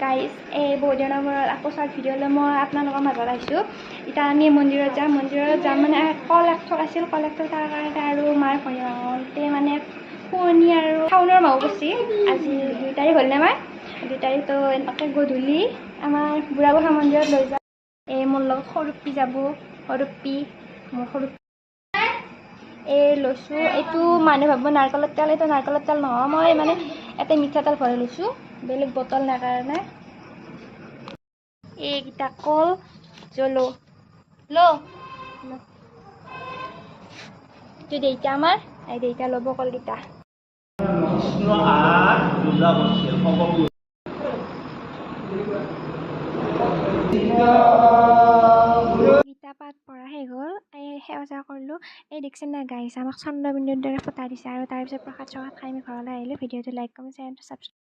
Guys, এই বহুত দিনৰ মূৰত আকৌ চৰ্ট ভিডিঅ' লৈ মই আপোনালোকৰ মাজত আহিছোঁ। এতিয়া আমি মন্দিৰত যাম। মন্দিৰত যাম মানে কল এক থোক আছিল, কল এক থোক তাৰ কাৰণে আৰু মাৰ ভৰি ভাঙোতে মানে শুৱনি আৰু শাওনৰ মাহো পৰছি। আজি 2 তাৰিখ হ'লনে মাৰ? 2 তাৰিখ। তো এনেকৈ গধূলি আমাৰ বুঢ়াগোসাঁই মন্দিৰত লৈ যাম। এই মোৰ লগত সৰুপি যাব, সৰুপি, মোৰ সৰু। এই লৈছোঁ, এইটো মানুহে ভাবিব নাৰিকলৰ তেল, এইটো নাৰিকলৰ তেল নহয়। মই মানে ইয়াতে মিঠাতেল ভৰাই লৈছোঁ, বেলেগ বটল নাই কাৰণে। এইকেইটা কল জলো ল। এইটো দেউতা আমাৰ, এই দেউতা ল'ব কলকেইটা। কৃষ্ণ আহাৰ পূজা কৰিছিল সকলো। গীতা পাঠ পঢ়া শেষ হ'ল। এই সেৱা চেৱা কৰিলোঁ। এই দেখিছে নাই গাইছ, আমাক চন্দ্ৰবিন্দুৰ দৰে ফটা দিছে। আৰু তাৰপিছত প্ৰসাদ চসাদ খাই আমি ঘৰলৈ আহিলোঁ। ভিডিঅ'টো লাইক, কমেণ্ট, শ্বেয়াৰ, ছাবস্ক্ৰাইব।